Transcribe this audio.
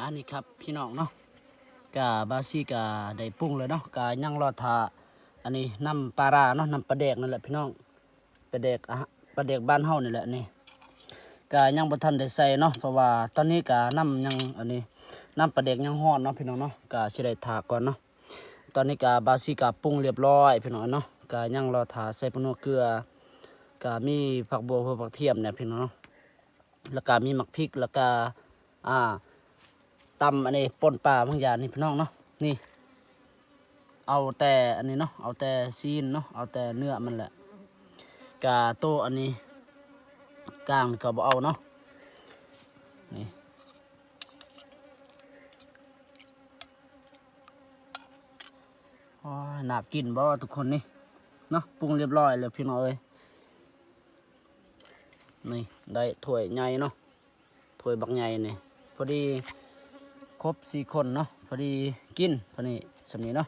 ອັນນີ້ຄັບພີ່ນ້ອງເນາະ ກະບ່າວຊີກະໄດ້ປຸງແລ້ວເນາະ ກະຍັງລໍຖ້າ ອັນນີ້ນ້ຳປາຮ້າເນາະ ນ້ຳປາແດກນັ້ນແຫຼະພີ່ນ້ອງ ປາແດກ ອາ ປາແດກບ້ານເຮົານີ້ແຫຼະນີ້ ກະຍັງບໍ່ທັນໄດ້ໃສ່ເນາະ ເພາະວ່າຕອນນີ້ກະນ້ຳຍັງ ອັນນີ້ ນ້ຳປາແດກຍັງຮ້ອນເນາະພີ່ນ້ອງເນາະ ກະຊິໄດ້ຖ້າກ່ອນເນາະ. ຕອນນີ້ກະບ່າວຊີກະປຸງລຽບຮ້ອຍພີ່ນ້ອງເນາະ ກະຍັງລໍຖ້າໃສ່ປານົວເກືອ ກະມີຜັກບົວຫົວ ຜັກທຽມແດ່ພີ່ນ້ອງເນາະ ແລ້ວກະມີໝາກພິກ ແລ້ວກະ ອ່າ ຕຳອັນນີ້ ປົ່ນປາບາງຢ່າງນີ້ພີ່ນ້ອງເນາະ ນີ້ ເອົາແຕ່ອັນນີ້ເນາະ ເອົາແຕ່ຊີ້ນເນາະ ເອົາແຕ່ເນື້ອມັນແຫຼະ ກະໂຕອັນນີ້ກ້າງນີ້ກະບໍ່ເອົາເນາະ ນີ້ ໂອ້ຍ ໜ້າກິນບໍ່ທຸກຄົນນີ້ເນາະ ປຸງລຽບຮ້ອຍແລ້ວພີ່ນ້ອງເອີຍ ນີ້ໄດ້ຖ້ວຍໃຫຍ່ເນາະ ຖ້ວຍບັກໃຫຍ່ນີ້ ພໍດີຄົບສີ່ຄົນເນາະ ພໍດີກິນ ພໍດີສ່ຳນີ້ເນາະ